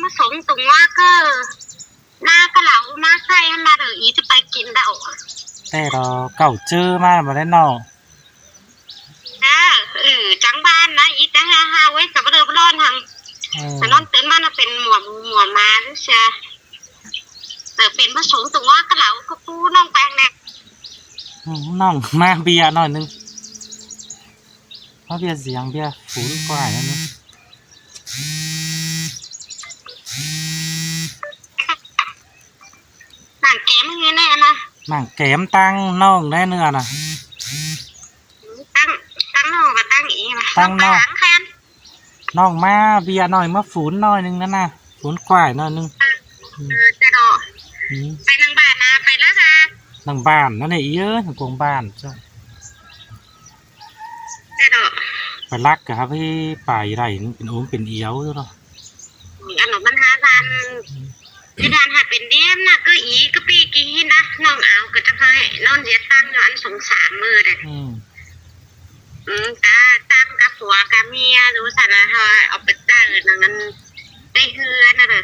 ມາສົ່ງຕົວກໍ ນາກະເຫຼົາມາໃສ່ຫັ້ນນະເດີ ອີຈະໄປກິນດອກ. ແຕ່ລະເກົ່າເຈີມາບໍ່ໄດ້ເນາະ. ເອີ ເອີ ຈັ່ງບ້ານນະ ອີຈະຫາຫາໄວ້ກັບເດີບລອນຫັ້ນ. ເອີ ນອນຕື່ນມານະເປັນໝວກໝວກໝາເສຍ. ເອີ ເປັນມາສົ່ງຕົວກະເຫຼົາກະປູນ້ອງແປງແດ່. ອືມ ນ້ອງມາເບຍໜ້ອຍໜຶ່ງ. ເອົາເບຍສຽງ ເບຍຝູນກວ່າຍນັ້ນ. ນັ່ງແກມຢູ່ແນ່ນະ. ນັ່ງແກມຕັ້ງນ້ອງໄດ້ເນື້ອນະ. ຕັ້ງ ຕັ້ງນ້ອງວ່າຕັ້ງອີ່ຫຍັງນະ. ຕັ້ງນ້ອງ ນ້ອງມາເບຍໜ້ອຍ ມາຝູນໜ້ອຍໜຶ່ງນັ້ນນະ. ຝົນກວາຍໜ້ອຍໜຶ່ງ. ເອີ ເອີ ເຈົ້າເນາະ. ອືມ ໄປນັ່ງບ້ານນະ ໄປລະຫາ ນັ່ງບ້ານນັ້ນແຫຼະ ເອີຍ ນັ່ງກວງບ້ານເຈົ້າ. ເຈົ້າເນາະ. ໄປລັກກະຫາໄປ ໄປໄດ້ ເປັນໂອມເປັນອຽວເນາະ. ອັນນັ້ນມັນຫາບ້ານ ອືມ ທີ່ບ້ານຫາເປັນດຽມນະ ກະອີກະປີກະຫີນນະ ນ້ອງອາວກະຈະໃຫ້ນອນເຮັດຕັງຢູ່ອັນສອງສາມມື້ເດ້. ອືມ ອືມ ກະຕັ້ງກັບຜົວກັບເມຍຢູ່ຊັ້ນນະ ເຮົາເອົາໄປໃຊ້ນັ້ນ ໃນເຮືອນນະ.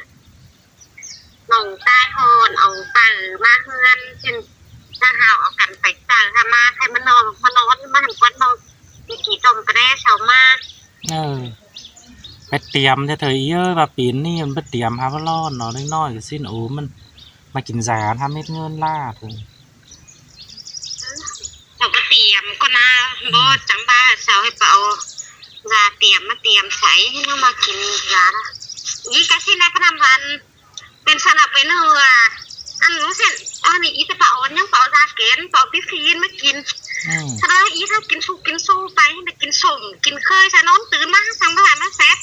ນ້ອງຕາຍຮ້ອນເອົາໄປມາເຮືອນ ເຊັ່ນ ຖ້າເຮົາເອົາກັນໄປໃຊ້ ຖ້າມາໃຫ້ມານອນ ມານອນ ມາຫັ້ນກ່ອນເນາະ ມີຂີ້ຕົມກະແດ່ເຊົ້າມາ. ເອີ ໄປຕຽມແທ້ເທີອີເອີຍ ວ່າປີນີ້ມັນໄປຕຽມຫາວ່າຮ້ອນເນາະ ເດັກນ້ອຍກະຊິນໂອມ ມັນມາກິນຢາທຳເຮັດເງິນລາດ. ເຮົາກະຕຽມກ່ອນນະ ອືມ ບໍ່ຈັ່ງບ້າເຊົາໃຫ້ໄປເອົາຢາຕຽມມາຕຽມໃສ່ ໃຫ້ນ້ອງມາກິນຢານະ. ອີກະຊິນະ ກະນຳວັນ ເປັນສະຫຼັບເປັນຫົວ ອັນ ເຊັ່ນ ອັນນີ້ອີຕາປາອອນຍັງເປົ່າຢາແກນ ເປົ່າປິບຊີນມາກິນ. ອືມ ສະດອກອີທາງກິນຊຸກກິນຊູໄປ ກິນສົ້ມກິນເຄີຍ ສະນອນຕື່ນມາ ສັງບະຫານມາແຊບ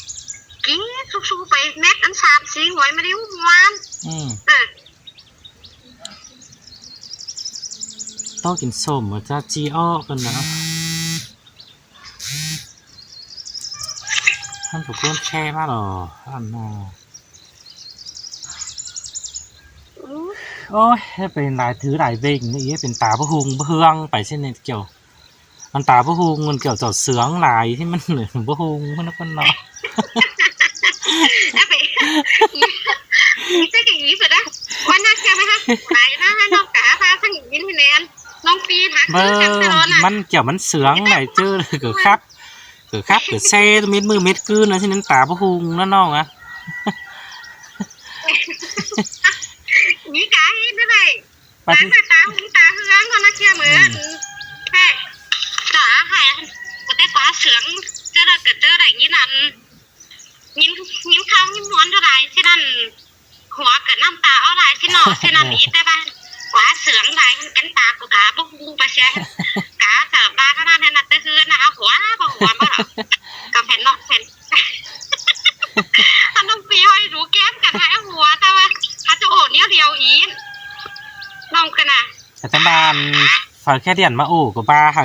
ກິນຊຸກຊູໄປ ເມັດອັນສາມສີ່ຫວຍມາດິວມ່ວນ. ອືມ ເອີ ຕ້ອງກິນສົ້ມ ອາຈານຈີອອກກັນນະ. ທ່ານຜູ້ຄົນແຊມາດອກ ອັນນະ. ໂອ້ຍ ເຮັດໄປຫຼາຍຖືຫຼາຍເບັງນີ້ ເປັນຕາບໍ່ຮຸ່ງບໍ່ເຮືອງໄປຊີ້ນີ້ກ່ຽວ. ມັນຕາບໍ່ຮຸ່ງ ມັນກ່ຽວເຈົ້າເຊື່ອງຫຼາຍ ທີ່ມັນບໍ່ຮຸ່ງພຸ້ນນະຄົນເນາະ. ເອົາໄປ ອີກະອີກະນະ ວັນໜ້າເຊື່ອໄປຫາ ໄປນະ ໃຫ້ນ້ອງກາພາທັງອີກຍິນໃຫ້ແນ່ ນ້ອງປີນຫາຄືກັນຕະຫຼອດນະ. ມັນກ່ຽວມັນເຊື່ອງຫຼາຍ ເຈີກະຄັບ ກະຄັບກະແຊ ເມັດມື້ເມັດຄືນນະ ຊິນັ້ນຕາບໍ່ຮຸ່ງນະນ້ອງອະ. ມີກາເຮັດໄດ້ ປະຕິ ຕາຫຸງຕາເຮືອງ ຄົນລະເທື່ອເໝືອນ ອືມ ແທ້ ຕາໃຫ້ ກະແຕ່ກວ່າເຊື່ອງ ເຈີໄດ້ກະເຈີໄດ້ ຍິນອັນ ຍິນ ຍິນຂ່າວຍິນມ່ວນເທົ່າໃດ ຊິນັ້ນ ຫົວກະນ້ຳຕາອອກຫຼາຍ ຊິເນາະ ຊິນັ້ນ ເອີ ອີກແຕ່ວ່າ ກວ່າເຊື່ອງຫຼາຍ ເປັນຕາກະບໍ່ຮູ້ໄປເສຍ ກະຈະວ່າເທົ່ານັ້ນ ແຕ່ເຮືອນນະ ຫົວ ບໍ່ຫົວ ບໍ່ ກະເປັນເນາະ ເປັນ ອັນນ້ອງປີຫ້ອຍດູແກ້ມກັນໃຫ້ຫົວ ແຕ່ວ່າ ເຂົາຈະໂອແນວດຽວອີກ ນ້ອງກະນະ ກະຈະບ້ານ ຝາຍແຄ່ດຽນມາໂອກະບ້າໃຫ້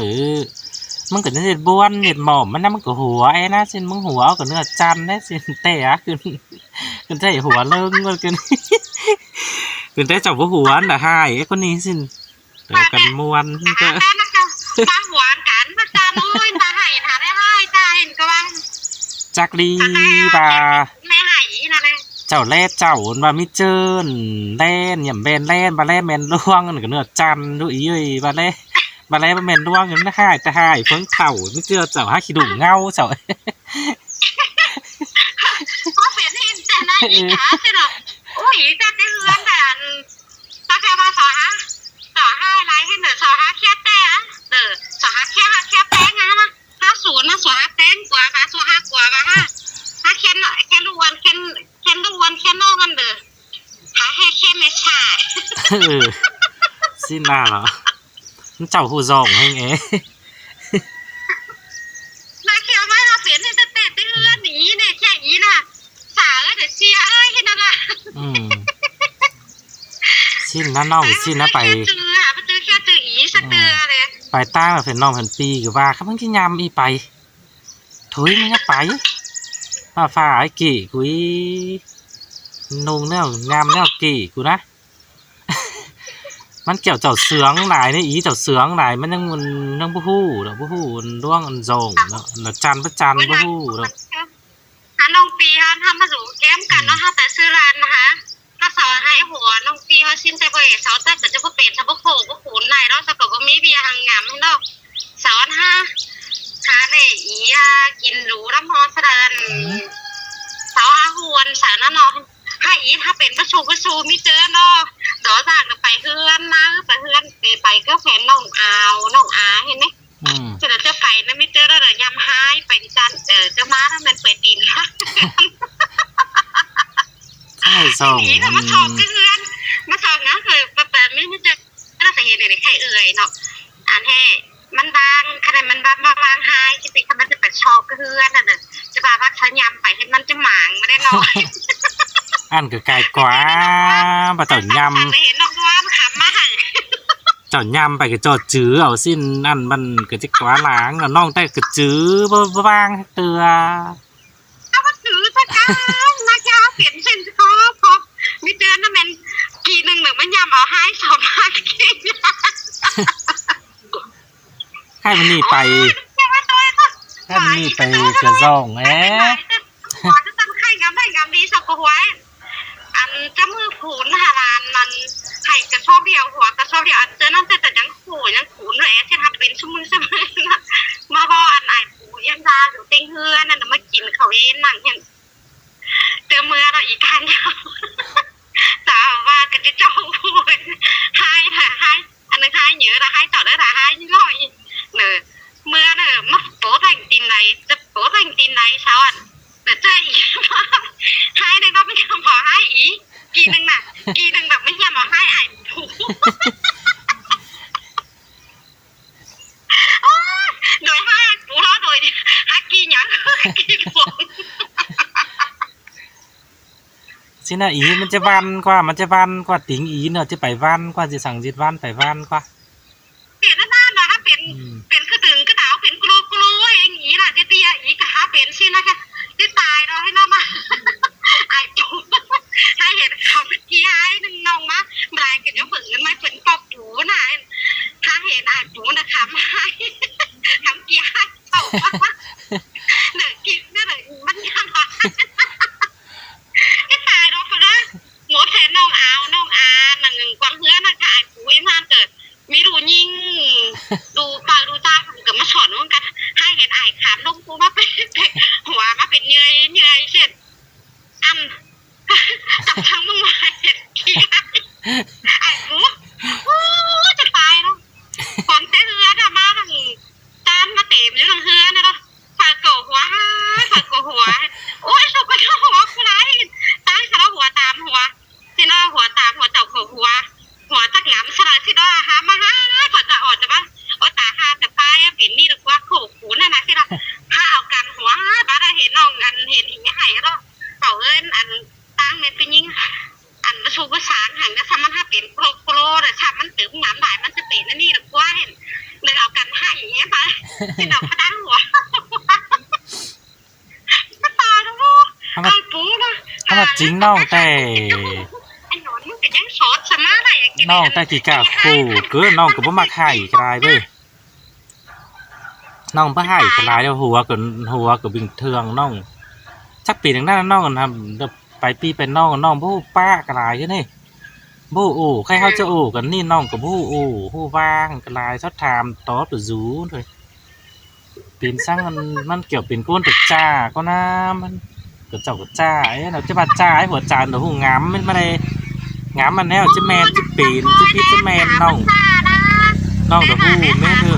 ມັນກະເຮັດບ້ວນເຮັດໝ້ອມ ມັນນະ ມັນກະຫົວ ແອນະ ຊິນ ມຶງຫົວເອົາກະເນື້ອຈັນແດ່ ຊິນ ແຕ່ອະ ຄື ຄືແຕ່ຫົວເລິງ ມັນກະ ຄືແຕ່ເຈົ້າບໍ່ຫົວນະ ຮ້າຍ ຄົນນີ້ ຊິນ ເອົາກັນມ່ວນ ກະ ມາຫົວກັນ ມາຕານ້ອຍ ມາໃຫ້ນະ ໄດ້ຮ້າຍ ຕາເຫັນກະວ່າ ຈັກລີວ່າ ແມ່ໃຫ້ອີ່ນັ້ນແຫຼະ ເຈົ້າແລເຈົ້າ ວ່າມີເຈີນແລ່ນ ຢ້ຳແບນແລ່ນ ບາແລແມ່ນຫຼວງ ກະເນື້ອຈັນດູອີເອີຍ ບາແລ ບາແລບໍ່ແມ່ນຫຼວງ ມັນຮ້າຍແຕ່ຮ້າຍ ເພິ່ງເຖົ້າ ມີເຈື່ອເຈົ້າ ຫາຂີ້ດຸ່ງເຫງົາເຈົ້າ ບໍ່ເປັນເຫັນແຕ່ໃນອີກາຊິເນາະ ໂອ້ຍ ແຕ່ແຕ່ເຮືອນແຕ່ອັນ ຕາແກວ່າສອຫາ ສອຫາຫຼາຍເຫັນເດີ ສອຫາເຄຍແຕ່ ເອີ ສອຫາເຄຍ ຫາເຄຍແຕ່ງຫັ້ນນະ ຫາສູນນະ ສອຫາແຕ່ງກວ່າ ຫາສອຫາກວ່າ ຫາ ຫາເຄຍ ເຄຍລູກອວນ ເຄຍ ເຄຍລູກອວນ ເຄຍນ້ອງຫັ້ນເດີ ຫາແຮເຄຍແມ່ຊາ ເອີ ຊິນາລະ ມັນເຈົ້າຜູ້ຊ່ອງແຮງເອ ນາເຄຍວ່າເຮົາເປັນຕັ້ງແຕ່ແຕ່ເຮືອນນີ້ແນ່ ແຄ່ອີນະ ສາເອີຍ ເດເຊຍເອີຍ ເຮັດນັ້ນລະ ອືມ ຊິນນະນ້ອງ ຊິນນະ ໄປ ໄປຫາໄປຈື່ແຄ່ຈື່ອີກສັກເທື່ອເດ ໄປຕ່າງແລ້ວເປັນນ້ອງເປັນປີກະວ່າ ຄັນມັນຊິຍາມອີໄປ ໂທ້ຍ ມັນຍາໄປ ຟ້າຟ້າໄອ້ກີ້ກຸຍ ນຸ່ງແນວ ຍາມແນວກີ້ກຸນະ ມັນກ່ຽວເຈົ້າເຊື່ອງຫຼາຍເດ ອີເຈົ້າເຊື່ອງຫຼາຍ ມັນຍັງ ມັນຍັງບໍ່ຮູ້ດອກ ບໍ່ຮູ້ດວງອັນຊ່ອງເນາະ ລະຈັນພະຈັນບໍ່ຮູ້ດອກ. ຫານ້ອງປີເຮົາ ເຮົາມາສູແກ້ມກັນເນາະ ເຮົາແຕ່ ຊິນແຕ່ບໍ່ເອດເຊົາ ແຕ່ກໍຈະບໍ່ເປັນ ຖ້າບໍ່ໂຄບໍ່ຄູນໄດ້ເນາະ ເຈົ້າກໍບໍ່ມີວຽກຫາງາມເນາະ. ສາວອັນຫາ ຫາໄດ້ອີຫຍັງກິນຫຼູລຳຮອນສະເດີນ ສາວຫາຫວນສາວນັ້ນເນາະ ຫາອີຫາເປັນປະຊູປະຊູມີເຈີເນາະ. ດອຈາກໄປເຮືອນນາ ໄປເຮືອນ ໄປ ໄປກັບແຟນນ້ອງອາວ ນ້ອງອາເຫັນເດ້. ອືມ ຈະໄດ້ ຈະໄປນຳມິເຕີ ແລ້ວລະຍາມຮ້າຍໄປນຳກັນ ເອີ ຈະມາແລ້ວແມ່ນໄປຕີນ ໃຊ່ ສອງ ອີ ມາຊອກເຮືອນ ມາຊອກຫຍັງ ເອີ ແບບ ແບບມີມິເຕີ ລະກະເຮັດໃຫ້ໄດ້ໄຂ້ເອື້ອຍເນາະ. ອັນແທ້ມັນບາງ ຄັນໃຫ້ມັນບາງ ມາວາງຮ້າຍ ຊິເປັນ ຄັນມັນຈະໄປຊອກເຮືອນນັ້ນນະ ຈະວ່າວ່າສະຍາມໄປ ເຫັນມັນຈະໝາງມາໄດ້ໜ້ອຍ ອັນກໍໄກກວ່າ ບໍ່ເຈົ້າຍາມ ເຫັນນ້ອງວ່າມາຄຳມາໃຫ້ ເຈົ້າຍາມໄປກໍເຈົ້າຈື່ເອົາຊີ້ນ ອັນມັນກໍຈະກວ່າຫຼາງ ນ້ອງແຕ່ກໍຈື່ບໍ່ ບໍ່ວາງເທື່ອ ເອົາມາຈື່ຊະກັນ ມາຢາເປັນເຊັ່ນ ພໍ ພໍ ມີເຕືອນນະແມ່ນ ກີໜຶ່ງນະ ມັນຍາມເອົາຮ້າຍສອງຮ້າຍກີ ໃຫ້ມັນໜີໄປ ໂອ້ຍ ໃຫ້ມັນໜີໄປກະຊ່ອງແຫຼະ ວ່າຈະຕັ້ງໃຫ້ງາມໄດ້ງາມດີ ສອກກະຫວຍ ອັນຈະມືຄູນຫາຫຼານນັ້ນ ໃຫ້ກະຊອກດຽວ ຫົວກະຊອກດຽວ ອັນເທື່ອນັ້ນແຕ່ ແຕ່ຍັງໂຫ ຍັງຄູນແຫຼະ ຊິຮັບເປັນຊຸມື້ຊະມື້ ມາເວົ້າອັນອ້າຍປູ ຍາມລາຢູ່ເຕັງເຮືອນນັ້ນ ມາກິນເຂົ້າເອນ ນັ່ງເຫັນ ເຕີເມືອເນາະ ອີການຍາວ ສາວວ່າກໍຈະເຈົ້າຜູ້ ຮ້າຍ ຮ້າຍ ອັນນັ້ນຮ້າຍເຍີລະ ຮ້າຍຕໍ່ເດີ ຮ້າຍນ້ອຍ ເນີ ເມືອເນີ ມາໂປແຕ່ງຕີນໃດ ຈະໂປແຕ່ງຕີນໃດ ສາວອັນ ແຕ່ເຈີອີກ ຮ້າຍໜຶ່ງເນາະ ມັນຍັງບໍ່ຮ້າຍອີກ ກີໜຶ່ງນະ ກີໜຶ່ງແບບມັນຍັງບໍ່ຮ້າຍອ້າຍປູ ໂອ້ຍ ໂດຍຫາກູເນາະ ໂດຍຫາກີຫຍັງ ກີດວງ ຊິນະອີ ມັນຈະວັນກວ່າ ມັນຈະວັນກວ່າຕິງອີເນາະ ຈະໄປວັນກວ່າ ຊິສັງຊິວັນໄປວັນກວ່າ ເປັນອັນນັ້ນນະ ເປັນ ອືມ ເປັນກະດຶງກະດາວ ເປັນໂກໂລໂກໂລເອງອີລະ ເດຍອີກະຫາເປັນຊິນະ ຈະຕາຍເນາະ ໃຫ້ເນາະມາ ອ້າຍປູ ໃຫ້ເຫັນຄຳທີ່ອ້າຍໜຶ່ງນ້ອງມາ ບາຍກະຍົກເບິ່ງເງິນມາເປັນປອບ ປູນະ ຖ້າເຫັນອ້າຍປູນະຄຳໃຫ້ຄຳກຽດເຂົ້າ ເລີກກິນເດີ ມັນຍາມ ຕາຍດອກເດີ ໝົດແທນນ້ອງອາວ ນ້ອງອາ ນາງກວາງເຮືອນນະ ຖ້າອ້າຍປູນະ ເກີດມີລູກຍິງ ລູກເຕົ້າລູກຕາ ເພິ່ນກະມາສອນນຳກັນ ໃຫ້ເຫັນອ້າຍຂາມລົງປູມາເປັນຫົວ ມາເປັນເຫຍື່ອຍເຫຍື່ອຍເຊັ່ນ ອັນ ຈັບທັງເມືອງວ່າເຫັນຂີ້ ອ້າຍປູ ໂອ້ ຈະຕາຍເນາະ ຂອງແຕ່ເຮືອນນະ ມາທັງຈານມາເຕັມຢູ່ທັງເຮືອນນະເນາະ ຂ້ອຍກໍຫົວ ຂ້ອຍກໍຫົວ ໂອ້ຍ ສຸກກໍຫົວ ຕາຍ ຕາຍ ສາລະຫົວຕາມຫົວ ຊິເນາະ ຫົວຕາມຫົວເຈົ້າກໍຫົວ ຫົວຈັກງາມສະລະຊິເນາະ ຫາມາຫາ ຂ້ອຍກະອອດຈະວ່າ ໂອ້ ຕາຫາ ຕາປາຍ ເປັນນີ້ລະກວ່າ ໂຄຄູນຫັ້ນນະ ຊິເນາະ ຫາເອົາກັນຫົວ ບາດເຫັນນ້ອງ ອັນ ເຫັນອີ່ໃຫ້ເນາະ ເຂົາເອີ້ນ ອັນ ຕ່າງແມ່ນຜູ້ຍິງ ອັນປະຊູປະສານຫັ້ນນະ ຖ້າມັນຫາເປັນໂກໂລໂກໂລນະ ຖ້າມັນຕື່ມງາມຫຼາຍ ມັນຈະເປັນອັນນີ້ລະກວ່າ ເຫັນເລີຍເອົາກັນໃຫ້ຫັ້ນນະ ຊິເອົາກະດັງຫົວ ຕາຍແລ້ວ ອ້າຍປູນະ ຄວາມຈິງນ້ອງແຕ່ ໄອ້ໜອນມັນກະຍັງໂສດສະມາໄດ້ ນ້ອງແຕ່ຂີ້ກ້າໂຄເກີນ ນ້ອງກະບໍ່ມັກໃຫ້ກະຫຼາຍເວີຍ ນ້ອງບໍ່ໃຫ້ກະຫຼາຍແລ້ວ ຫົວກະ ຫົວກະວິ່ງເທື່ອງ ນ້ອງ ຈັກເປັນຫຍັງນະ ນ້ອງ ປາຍປີປາຍນ້ອງ ນ້ອງບໍ່ຮູ້ປະກະຫຼາຍເດ້ ບໍ່ຮູ້ໂອ້ ໃຄເຮົາຈະໂອ້ກັນນີ້ ນ້ອງກະບໍ່ຮູ້ໂອ້ ຮູ້ວ່າງກະຫຼາຍ ຊອບຖາມຕອບແຕ່ສູເລີຍ ເປັນສັງ ມັນ ມັນກຽວເປັນຄົນແຕ່ຈ້າກໍນາ ມັນ ກະເຈົ້າກະຈ້າ ເອີ ເນາະ ຈະວ່າຈ້າ ໃຫ້ຫົວຈານ ເນາະ ຮູ້ງາມ ມັນບໍ່ໄດ້ງາມ ມັນແນວ ຈະແມ່ນ ຈະເປັນ ຈະຜິດ ຈະແມ່ນ ນ້ອງ ນ້ອງກະຮູ້ແມ່ນເດີ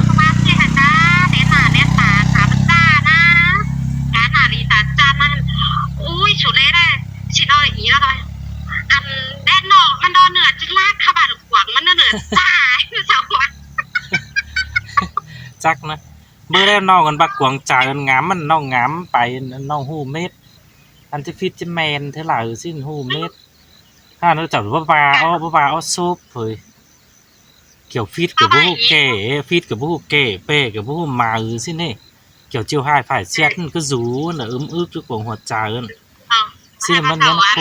ໂອ້ຍ ສຸດເລີຍນະ ຊິນ້ອຍອີກແລ້ວ ອັນແດນນອກ ມັນດອນເໜືອ ຈະລາກເຂົ້າບ້ານ ຂວາງມັນເໜືອຕາຍ ຈັກນະ ເບິ່ງແລ້ວນ້ອງອັນບັກກວາງຈາຍ ອັນງາມມັນ ນ້ອງງາມໄປ ນ້ອງຮູ້ເມັດ ອັນຈະຜິດຈະແມ່ນເທື່ອຫຼາຍ ຊິຮູ້ເມັດ ຫາເນາະ ເຈົ້າບໍ່ວ່າເອົາ ບໍ່ວ່າເອົາສົບເຮີ້ຍ ກ່ຽວຜິດກະບໍ່ຮູ້ແກ້ ຜິດກະບໍ່ຮູ້ແກ້ ແປ້ກະບໍ່ຮູ້ໝາຍ ຊິເນາະ ກ່ຽວຈິ້ວຮ້າຍຝ້າຍເສຍດ ຄືສູນນະ ອຶມອຶກຢູ່ກວງຫົວໃຈ ເອີ ຊິມັນຍັງໂຄ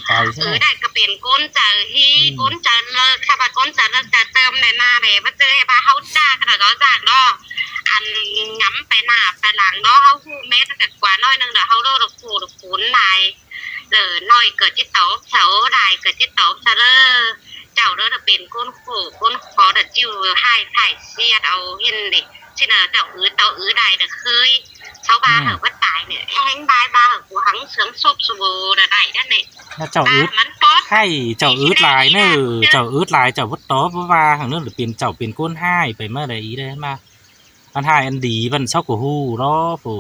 ໄປ ເອີ ໄດ້ກະເປັນກົນໃຈ ອືມ ກົນໃຈເລີກ ຖ້າວ່າກົນໃຈເລີກຈະເຕີມແນ່ນາເດ ບໍ່ເຈີວ່າເຮົາຈາກ ເຮົາຈາກເນາະ ອັນງຳໄປໜ້າໄປຫຼັງເນາະ ເຮົາຮູ້ແມ້ແຕ່ກວ່າໜ້ອຍໜຶ່ງ ດຽວເຮົາໂລດໂຄໂລດໂຄນຫຼາຍ ເອີ ໜ້ອຍກະຈິຕອບເຂົາ ຫຼາຍກະຈິຕອບສະເລີ ເຈົ້າເດີ ເປັນຄົນໂຫ ຄົນຂໍ ດຽວຈິ້ວຮ້າຍ ຮ້າຍສຽດເອົາ ເຫັນເດ ຊິນະ ເຈົ້າອືດເຕົ້າອືດໄດ້ເດີ ເຄີຍຊາວບ້ານ ເອີ ເຮົາວ່າຕາຍນີ້ ແຮງບາຍບາເຮົາ ກູຫັງເຊື່ອງສົບສະເຫວີໄດ້ນັ້ນເດ ແລ້ວເຈົ້າອືດ ມັນປອດໄຂ້ ເຈົ້າອືດຫຼາຍເນີ ເຈົ້າອືດຫຼາຍ ເຈົ້າບໍ່ຕອບບໍ່ວ່າ ຫາງນັ້ນເປັນ ເຈົ້າເປັນຄົນຮ້າຍໄປມາໄດ້ອີກເດ້ມາ ອັນຮ້າຍອັນດີມັນເຂົາກໍຮູ້ເນາະ ຜູ້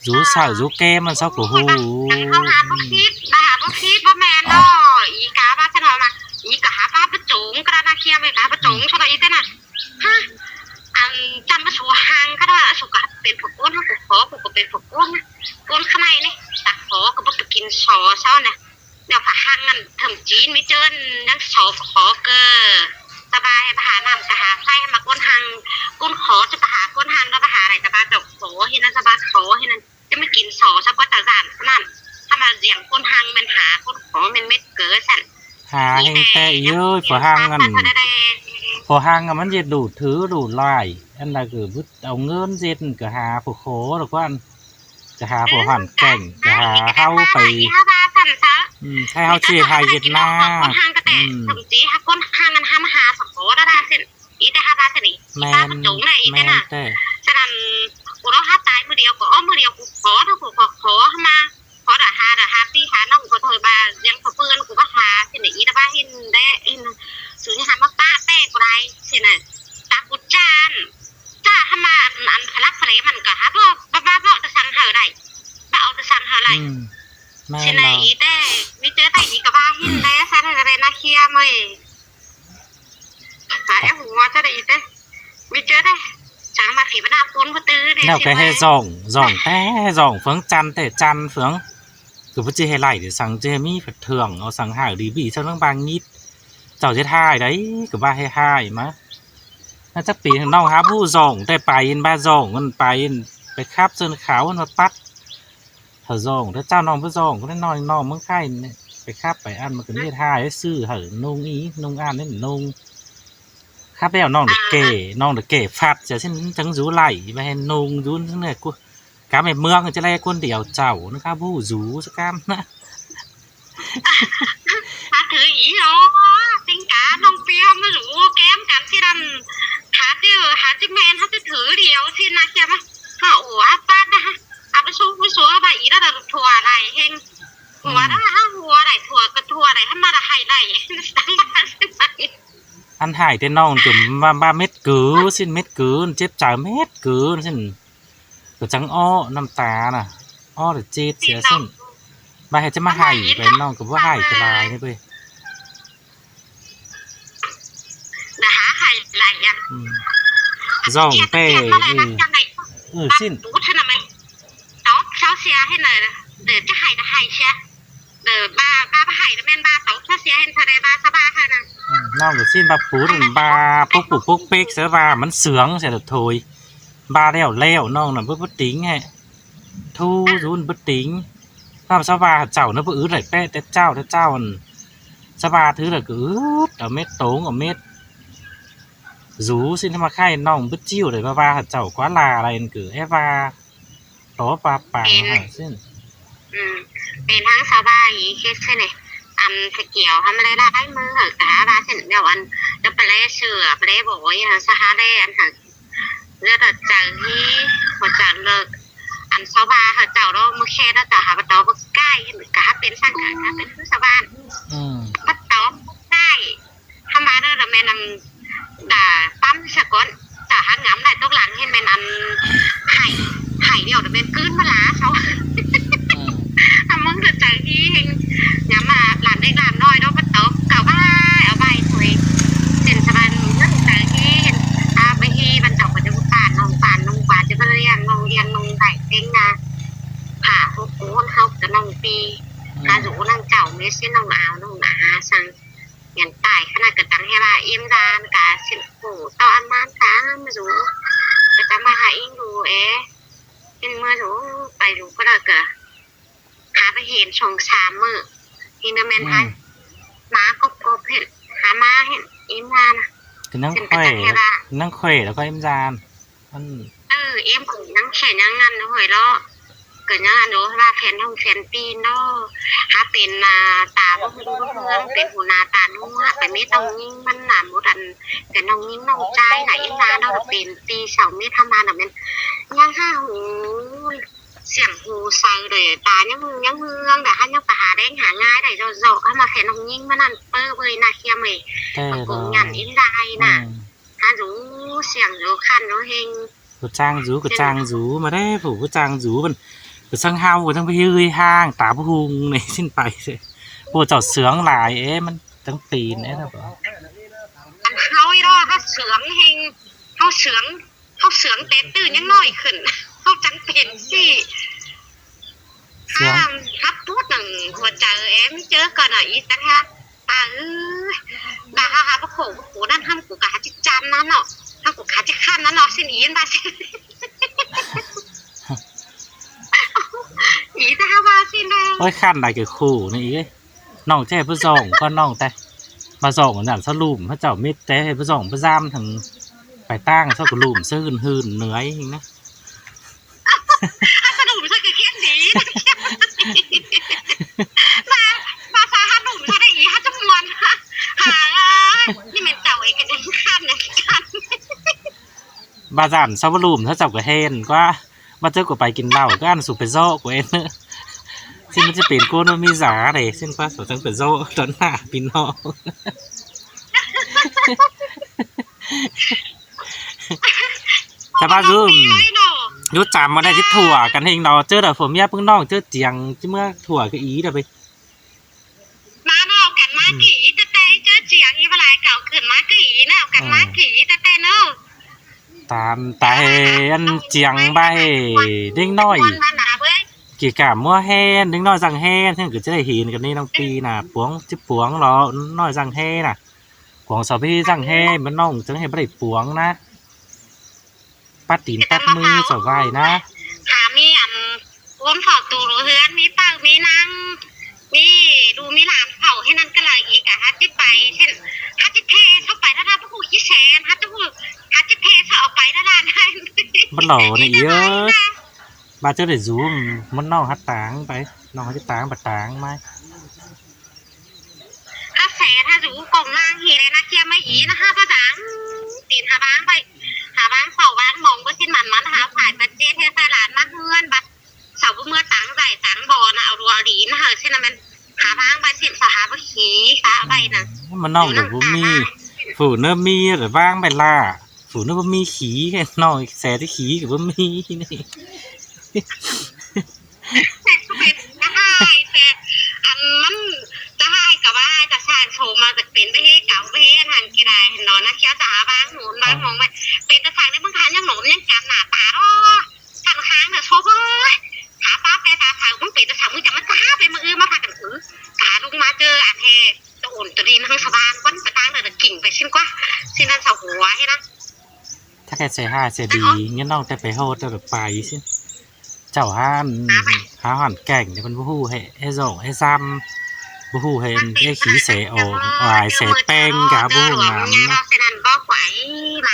ຢູ່ເຊົ້າຢູ່ແກ່ມັນເຂົາກໍຮູ້ ເຮົາຫາບໍ່ຄິດ ບໍ່ຫາບໍ່ຄິດ ບໍ່ແມ່ນເນາະ ອີກາວ່າຊັ້ນວ່າ ອີກາຫາປາປະຈົງ ກະລະນາຄຽມ ກາປະຈົງ ເທົ່າໃດອີກແຕ່ນະ ຮະ ອັນຈັນມາສູ່ຫັງ ກະວ່າສຸກະເປັນພວກຄົນ ເຮົາກໍຂໍ ຜູ້ກໍເປັນພວກຄົນ ຄົນຂະໄນນີ້ ຕາຂໍກໍບໍ່ໄປກິນສໍເຊົານະ ແນວພະຫັງນັ້ນ ເຖິງຈີນມີເຈີນຍັງຊອກຂໍເກີ ສະບາຍ ໃຫ້ໄປຫານ້ຳກະຫາໄຟ ໃຫ້ມາກົນຫັງ ກົນຂໍຈະໄປຫາກົນຫັງ ລະໄປຫາໄດ້ສະບາຍ ເຈົ້າຂໍເຮັດນັ້ນ ສະບາຍຂໍເຮັດນັ້ນ ຈະມາກິນສໍຊະກວ່າຕາຢ້ານນັ້ນ ຖ້າມາລ້ຽງກົນຫັງແມ່ນຫາ ກົນຂໍແມ່ນເມັດເກີຊັ້ນ ຫາແຮງແທ້ເອີຍ ພະຫັງອັນ ພະຫັງມັນເຮັດດູດຖືດູດຫຼາຍ ອັນໃດກໍເອົາເງິນເຮັດ ກໍຫາຜູ້ຂໍດອກວ່າ ຈະຫາຜູ້ຫັ້ນແກ່ງ ຈະຫາເຮົາໄປ ອືມ ໃຫ້ເຮົາຊິເຮັດໄຮ່ເຮັດນາ ຄົນຫ່າງກໍແຕ່ ອືມ ສົມຈີຫາຄົນຫ່າງກັນຫາມາຫາສະຂໍດາດາເຊັ່ນ ອີແຕ່ຫາບາສະນີ້ ແມ່ນ ອີຕາປະຈົງນະ ອີແຕ່ນະ ແມ່ນແຕ່ ສະນັ້ນ ກູລອງຫາຕາຍມື້ດຽວ ກໍອອກມື້ດຽວ ກູຂໍເນາະ ກູຂໍ ຂໍມາ ຂໍດາຫາ ດາຫາປີຫານ້ອງ ຂໍເທີບາຍັງຂໍເພື່ອນ ກູວ່າຫາເຊັ່ນ ອີຕາບາເຫັນແດ່ ເຫັນ ສູນຫາມາປະແຕ່ບໍ່ໄດ້ ເຊັ່ນນະ ຕາກູຈານ ຈາຫາມາ ອັນ ອັນ ພະລັກພະເລ ມັນກໍຫາບໍ່ ບໍ່ ບໍ່ ບໍ່ໄດ້ສັ່ງເຮົາໄດ້ ບໍ່ເອົາໄປສັ່ງເຮົາໄດ້ ອືມ ແມ່ນ ຊິໄດ້ ບໍ່ ອີແຕ່ ມີເຈີໄດ້ ອີກະວ່າເຫັນແດ່ ຊະໄດ້ນາຄຽມເອີຍ ຫາແອວຫົວ ຊະໄດ້ອີແຕ່ ມີເຈີໄດ້ ສັງມາຂີບະນາຄົນບໍ່ຕື່ເດ້ ແລ້ວກໍໃຫ້ຊ່ອງ ຊ່ອງແຕ່ ຊ່ອງເຝິງຈັນແຕ່ຈັນເຝິງ ກໍບໍ່ຊິໃຫ້ໄລ່ ສັງຊິໃຫ້ມີເຖື່ອງ ເອົາສັງຫາຍດີບີ ເຊິ່ງບາງນິດ ເຈົ້າຈະຖ່າຍໄດ້ ກໍວ່າໃຫ້ຖ່າຍມາ ໜ້າຈັກປີ ນ້ອງຫາຜູ້ຊ່ອງ ແຕ່ໄປບ້ານຊ່ອງ ມັນໄປ ໄປຂັບເຊີນຂາວ ມັນມາປັດ ເຂົາສ່ອງ ແຕ່ເຈົ້ານ້ອງບໍ່ສົ່ງ ກໍໄດ້ນ້ອຍນ້ອງເມືອງໄທນີ້ ໄປຂັບໄປອັນ ມັນກໍມີທ່າໃຫ້ຊື້ ໃຫ້ນຸ່ງອີ່ ນຸ່ງອັນນີ້ນຸ່ງ ຂັບແລ້ວນ້ອງໄດ້ແກ່ ນ້ອງໄດ້ແກ່ຟັດ ຈະຊິຈັ່ງຢູ່ໄລ່ ໄປໃຫ້ນຸ່ງຢູ່ນີ້ ກະແມ່ເມືອງຈະແລຄົນດຽວເຈົ້ານະ ບໍ່ຮູ້ຢູ່ສະກຳນະ ອາ ຖືອີ່ ໂອ ຕິງການ້ອງປຽວມາຢູ່ແກ້ມກັນຊິນັ້ນ ຫາຊິ ຫາຊິແມ່ນ ຫາຊິຖືດຽວຊິນະ ເຈົ້າ ຫາ ໂອ ຫາປາດນະ ຫາໄປສູ່ໄປສູ່ໄປອີ່ລະ ທົ່ວໄຫຼເຮັງ ຫົວລະ ອືມ ຫົວໄຫຼ ທົ່ວກະທົ່ວໄຫຼ ຫັ້ນມາລະໄຫ້ໄຫຼ ອັນໄຫ້ແຕ່ນ້ອງຈົນວ່າ ວ່າເມັດກື ຊິເມັດກື ເຈັບໃຈເມັດກື ຊິ ກໍຈັ່ງອ້ອນ້ຳຕານະ ອ້ອແລ້ວເຈັບເສຍຊັ້ນ ບາດໃຫ້ຈະມາໄຫ້ໄປ ນ້ອງກໍບໍ່ໄຫ້ກະລາຍເດ້ເວີຍ ນະຫາໄຫ້ຫຼາຍຢ່າງ ອືມ ຮ້ອງແຕ່ ເອີ ເອີ ສິ້ນ ຕອບເຊົາເສຍໃຫ້ໜ້ອຍ ເດີຈະໄຫ້ນະໄຫ້ເສຍ ເອີ ບາ ບາ ບາ ບໍ່ໃຫ້ແມ່ນບາ ເຂົາເສຍເຫັນເທົ່າໃດບາ ສະບາຍເທົ່ານັ້ນ ອືມ ນ້ອງກໍຊິນບາປູດ ບາປຸກປຸກປຸກປິກ ສະບາມັນເຊື່ອງ ສະໂທຍ ບາແລ້ວແລ້ວ ນ້ອງນະບໍ່ ບໍ່ຕິງໃຫ້ ທູ ທູນບໍ່ຕິງ ຖ້າສະບາເຈົ້ານະບໍ່ອຶດ ໄດ້ແປະແຕ່ເຈົ້າ ແຕ່ເຈົ້າ ອັນ ສະບາຖືແລ້ວກໍອຶດ ເອົາເມັດໂຕງ ເອົາເມັດ ສູຊິນທຳມະໄຂ່ ນ້ອງບໍ່ຈິ້ວ ໄດ້ບາ ບາເຈົ້າ ກວ່າລາໄດ້ ອັນຄືແອບວ່າ ໂຕປາປາ ເປັນ ຫັ້ນຊີ້ນ ອືມ ເປັນທັງສະບາຍເຮັດຊີ້ນນີ້ ອັນສະກຽວຫັ້ນມາໄດ້ຫຼາຍມື້ ກະຫາວ່າຊີ້ນ ແນວອັນ ຈະໄປແລເສືອ ໄປແລບໍ່ ອີ່ຫຍັງສະຫາແລ ອັນຫັ້ນ ແລ້ວກໍຈາກນີ້ ຫົວຈາກເລີກ ອັນຊາວບ້ານເຂົາເຈົ້າເນາະ ມື້ແຄ່ເນາະ ເຈົ້າຫາບໍ່ຕອບບໍ່ໃກ້ ກະຫາເປັນສັງກະ ກະເປັນຄືຊາວບ້ານ ອືມ ບໍ່ຕອບບໍ່ໃກ້ ທຳມາເດີ ລະແມ່ນອັນ ດາປ້ຳສະກ່ອນ ເຈົ້າຫາງາມໄດ້ຕົກຫຼັງ ເຫັນແມ່ນອັນ ໄຫ້ ໄຫ້ດຽວລະແມ່ນກືນມາລາເຂົາ ອືມ ຖ້າມຶງເດີໃຈດີ ງາມມາຫຼານເລັກຫຼານນ້ອຍເນາະ ບໍ່ຕອບ ເຂົາບາຍ ເອົາບາຍຖ້ວຍ ເສັ້ນສະບາຍ ເລື່ອງໃຈດີ ເຫັນ ອາ ບາງທີມັນເຈົ້າກໍຈະປານນ້ອງ ປານນ້ອງ ກວ່າຈະມາລ້ຽງນ້ອງ ລ້ຽງນ້ອງໄດ້ເຕັງນາ ຖ້າຫົກຄົນເຮົາກໍນ້ອງປີ ອືມ ກະຢູ່ນຳເຈົ້າ ແມ່ຊິນ້ອງອາວ ນ້ອງອາ ສັງ ຍັງຕາຍຂະໜາດກະຈັ່ງໃຫ້ວ່າອີ່ມລານກະຊິໂຫ ຕໍ່ອັນມານກະມາຢູ່ ກະຈະມາຫາອີ່ມຢູ່ເອ ອີ່ມເມືອຢູ່ ໄປຢູ່ກໍໄດ້ກະ ຫາໄປເຫັນສອງສາມມື້ ທີ່ນະແມ່ນ ອືມ ຫາ ມາກໍພົບເຫັນ ຫາມາເຫັນອີ່ມລານ ກະຍັງແຂວະ ຍັງແຂວະແລ້ວກໍອີ່ມລານ ອັນ ເອີ ເອັມກໍຍັງແຂນຍັງນັ້ນເຮີ້ຍເນາະ ປັນຫຍັງອັນໂດ ວ່າແຂນໜອງແຂນຕີນເນາະ ຫາເປັນ ອ່າ ຕາບໍ່ຮຸ່ງບໍ່ເຮືອງ ເປັນຫູໜາຕາໜວກ ໄປມີນ້ອງຍິງມັນນະ ໝົດອັນ ແຂນໜອງຍິງນ້ອງຊາຍນະ ອີ່ນາເນາະ ເປັນຕີເສົາເມັດທຳມານະ ແມ່ນຍັງຫາຫູ ສຽງຫູເຊົາເດ້ ຕາຍັງຮຸ່ງຍັງເຮືອງ ດາຫາຍັງໄປຫາແດງຫາງ່າຍໄດ້ເຈາະໆ ຫາມາແຂນໜອງຍິງມັນນັ້ນ ເປີເວີຍນາຄຽມເອີຍ ແຕ່ ມັນກົງຫຍັນອີ່ນານະ ອືມ ຫາຫູ ສຽງຫູຄັນຫູເຮັງ ກູຈ້າງຢູ່ ກູຈ້າງຢູ່ ມາເດ້ຜູ້ ກູຈ້າງຢູ່ ມັນ ກູຊ່າງເຮົາ ກູຊ່າງໄປເຮີຍຮ່າງ ຕາບໍ່ຮຸ່ງນີ້ ຊິນໄປ ໂອ້ ເຈົ້າເຊື່ອງຫຼາຍເອ ມັນຈັ່ງປີນເອ ອັນເຮົາອີ່ດອກ ເຮົາເຊື່ອງແຮງ ເຮົາເຊື່ອງ ເຮົາເຊື່ອງແຕ່ຕື່ນຍັງນ້ອຍຂຶ້ນ ເຮົາຈັ່ງເປັນຊີ້ ເຊື່ອງ ຫ້າມຮັບປູດໜັງຫົວໃຈເອ ມີເຈີກ່ອນນະ ອີ່ຕ່າງຫາກ ປ້າເອີຍ ດາຫາ ຫາປະໂຂງ ໂອ້ ນັ້ນຫັ້ນ ກູກະຫາຈິດຈັນນະເນາະ ຫັ້ນ ກູກະຫາຈິຄັນນະເນາະ ຊິນອີ່ນບາດ ອີ່ຕາຫາວ່າຊິນເດີ ໂອ້ຍ ຄັນໄດ້ກະໂຄນີ້ອີ່ ນ້ອງແຈ້ຜູ້ສອງກ່ອນ ນ້ອງແຕ່ ມາສອງນັ້ນສະຫຼຸມ ເຂົາເຈົ້າມິດແຕ່ໃຫ້ຜູ້ສອງປະຈຳທັງ ໄປຕ່າງເຂົາກະຫຼຸມຊະຫື່ນໆ ເໜືອຍຫັ້ນນະ. ຫາສະໜຸມຊະຄືເຂັ້ມດີ ມາ ມາຊະຫາໜຸ່ມຊະໄດ້ອີ່ ຫາຈະມ່ວນ ຫາ ນີ້ແມ່ນເຈົ້າເອງກະຍັງຄັນນະ ຄັນ ບາດຊັ້ນຊາວບາລູມ ເຂົາເຈົ້າກະແຮ່ນກວ່າ ບາດເຈົ້າກະໄປກິນເຫຼົ້າ ກະອັນສູໄປເຊາະກວ່າເອງ ຊິມັນຈະເປັນຄົນບໍ່ມີສາເດ້ ຊິນກວ່າສູຈັ່ງໄປເຊາະຕໍ່ໜ້າພີ່ນ້ອງ. ແຕ່ວ່າຢູ່ ຢູ່ຈຳບໍ່ໄດ້ຊິຖົ່ວກັນເຮງເນາະ ເຈີດອກຜົວເມຍປຶ້ງນ້ອງ ເຈີຈຽງຊິເມືອຖົ່ວກະອີດອກໄປ ມາເນາະ ກັນມາກະອີແຕ່ແຕ່ ເຈີຈຽງອີ່ບໍ່ຫຼາຍເກົ່າຂຶ້ນມາກະອີເນາະ ກັນມາກະອີແຕ່ແຕ່ເນາະ ຕາມຕາເຮ ອັນຈຽງໃບເດັກນ້ອຍ ກິດກາມົວແຮນ ເດັກນ້ອຍສ້າງແຮນ ເຊິ່ງກະຈະໄດ້ເຫັນກັນນີ້ນ້ອງປີນະ ປວງຊິປວງເລາະ ນ້ອຍສ້າງແຮນະ ກວງສາວພີສ້າງແຮ ແມ່ນນ້ອງຈັ່ງໃຫ້ບໍ່ໄດ້ປວງນະ ປັດຕີນປັດມືສະບາຍນະ ຫາມີອັນ ໂຮມເຝົ້າຕູ້ເຮືອນ ມີປາກມີນາງ ມີລູກມີຫຼານເຝົ້າ ເຮັດນັ້ນກະຫຼາຍອີກ ອາ ຫາຈິດໄປ ເຊັ່ນ ຫາຈິດເພເຂົ້າໄປທາງນັ້ນ ບໍ່ຮູ້ກີ່ແສນ ຫາຈະຮູ້ ຫາຈິດເພເຂົ້າອອກໄປທາງນັ້ນ ມັນຫຼໍ່ນີ້ອີເອີຍ ບາດເຈົ້າໄດ້ຊູມ ມັນນ້ອງຫາຕາງໄປ ນ້ອງຫາຈິດຕາງ ບາດຕາງມາ ຫາແສນ ຫາສູກອງລ່າງຮີເລນາຄຽມມາອີນະ ຫາປະດາງ ຕີນຫາວາງໄປ ຫາວາງເຝົ້າວາງມອງເບິດຊິນມັນມັນ ຫາຝາຍປະເຈັດເຮັດໃສ່ຫຼານມາເຮືອນ ບາດ ສາວບໍ່ເມືອຕາງໃດຕາງບໍ່ນະ ເອົາດູເອົາດີນະ ເຮີ ຊິນະແມ່ນຫາທາງໄປ ຊິນສາຫາບໍ່ຂີ້ຂາໄປນະ ມັນນ້ອງກະບໍ່ມີ ຜູ້ເນີມີແຕ່ວາງໄປລະ ຜູ້ເນີບໍ່ມີຂີ້ ນ້ອງແສແຕ່ຂີ້ກະບໍ່ມີນີ້ ແຕ່ກະເປັນຕາຮ້າຍແທ້ ອັນມັນຕາຮ້າຍກະວ່າ ຕາຊ່າງໂຊມາຈະເປັນໄປເຮັດເກົ່າໄປເຮັດຫັ້ນກະໄດ້ຫັ້ນເນາະ ນະ ເຂົາຈະຫາວາງໂຫນວາງມອງໄວ້ ເປັນຕາຊ່າງໃນເມືອງໄທຍັງໂໜມຍັງຈຳໜ້າຕາເນາະ ຂັ້ນຄາງນະ ໂຊເອີຍ ຫາປ້າແປຕາຂາວ ມຶງເປັນຕາສາວ ມຶງຈະມາຕາເປັນມື້ອື່ນມາພາກັນ ອື ກະລຸງມາເຈີອັນແຮ ຕະໂອນຕະດີນທາງສະບານກ່ອນ ໄປຕາງເດີ ກິງໄປຊິນກວ່າ ຊິນນັ້ນສາວຫົວເຮັດນະ ຖ້າແກໃສ່ຮ້າຍໃສ່ດີ ເງິນນ້ອງແຕ່ໄປຮອດແຕ່ໄປຊິນ ເຈົ້າຫາ ຫາຫັ້ນແກ່ງ ເພິ່ນບໍ່ຮູ້ໃຫ້ແອສອງແອຊຳ ບໍ່ຮູ້ໃຫ້ແອຂີ້ແສອອກ ອາຍແສແປ້ງກະບໍ່ຮູ້ງາມເນາະ ຊິນັ້ນບໍ່ໄຫວ ໄຫວ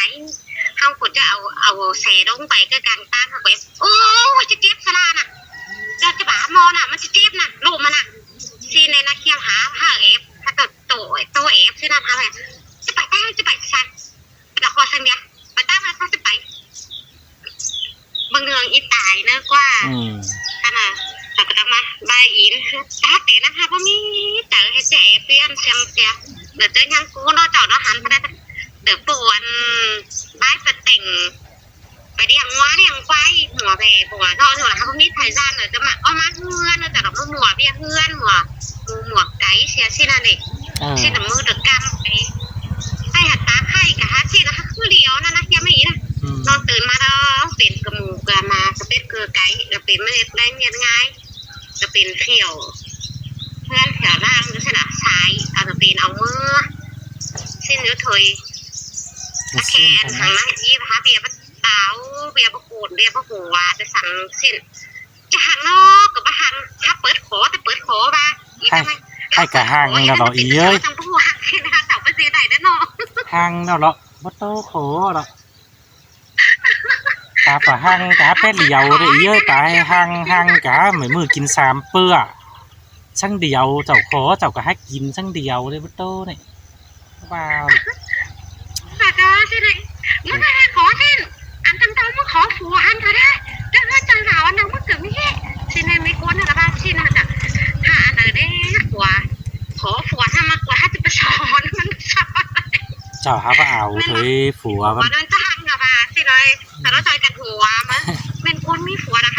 ເຮົາກະຈະເອົາ ເອົາແສລົງໄປ ກະກາງຕານເຮົາກະ ໂອ້ຍ ຈະເຈັບສະລານະ ຈະ ຈະບາໝໍນະ ມັນຈະເຈັບນະ ໂລມມັນນະ ຊີ້ແນນະ ຄຽມຫາ ຫາເອັບ ຫາໂຕ ໂຕ ໂຕເອັບ ຊີ້ນະ ຫາແບບ ຈະໄປ ຈະໄປໃສ ລະຂໍສັນຍາ ໄປຕາມລະ ຈະໄປ ເບິ່ງເລື່ອງອີຕາຍເນີກວ່າ ອືມ ຫັ້ນນະ ລະກະຕ້ອງມາບາຍອີນ ຕາເຕນະ ຫາບໍ່ມີໃຈໃຫ້ເຈເອັບ ປ່ຽນ ເຊື່ອມເສຍ ເດີເຈີຍັງກູເນາະ ເຈົ້າເນາະ ຫັນບໍ່ໄດ້ ເດີປວນ ບາຍສະເຕັງ ໄປລ້ຽງງົວລ້ຽງຄວາຍ ຫົວແບຫົວເນາະ ເຮົາບໍ່ມີໃຜຈ້າງເລີຍ ຈະມາເອົາມາເຮືອນ ຈະດອກມາມົວວຽກເຮືອນ ມົວ ໝູ່ມົວໄກ່ເສຍຊິນັ້ນເອງ ເອີ ຊິນະ ມື້ຕະກຳໄປ ໄປຫາຕາໄຂ່ກະຫາຊິນະ ຄືຫຼຽວນັ້ນນະ ຍາມນີ້ນະ ອືມ ນອນຕື່ນມາດອກ ເປັນກະໝູກະໝາ ກະເປັດກະໄກ່ ກະເປັນມະເຮັດແລງເຮັດງາຍ ກະເປັນຂຽວ ເຮືອນແຖວລ່າງຢູ່ຊັ້ນນະ ສາຍ ອາ ກະເປັນເອົາມື ຊິນຢູ່ເທີຍ ອາ ແຄ່ອັນຫັ້ນນະ ອີບຫາເບຍ ເອົາເບຍບໍ່ໂກນ ເບຍບໍ່ຫົວ ແຕ່ສັງສິ້ນ ຈະຫັງເນາະ ກະບໍ່ຫັງ ຖ້າເປີດຂໍ ແຕ່ເປີດຂໍວ່າ ໃຫ້ ໃຫ້ກະຫັງນະເນາະ ອີເອີຍ ຈັ່ງບໍ່ຮູ້ຫັງເນາະ ເຈົ້າບໍ່ຊິໄດ້ເນາະ ຫັງເນາະ ບໍ່ໂຕຂໍເນາະ ເອີ ກະປະຫັງກະແປດຫຼຽວເດ້ເອີຍ ຕາຍຫັງຫັງກະ ມື້ກິນສາມເປືອ ສັງດຽວ ເຈົ້າຂໍເຈົ້າກະໃຫ້ກິນສັງດຽວເດ້ບໍ່ໂຕນີ້ ວ່າ ແຕ່ກໍວ່າຊິໄດ້ ມັນກໍໃຫ້ຂໍຊິ ອັນຈັ່ງເຈົ້າມາຂໍຜົວຫັ້ນກໍໄດ້ ແລ້ວເຮືອນເຈົ້າລາວອັນນັ້ນມັນກໍມີ ຊິແມ່ນມີຄົນຫັ້ນລະວ່າຊິນະ ຖ້າອັນໃດເດ້ຜົວ ຂໍຜົວຖ້າມັກວ່າ ຖ້າຈະໄປສອນມັນສອນ ເຈົ້າຫາວ່າເອົາເອີຍຜົວມັນ ມັນຈະຫັນກໍວ່າຊິເລີຍ ຖ້າເຮົາໃສ່ກັນຫົວ ມັນແມ່ນຄົນມີຜົວນະ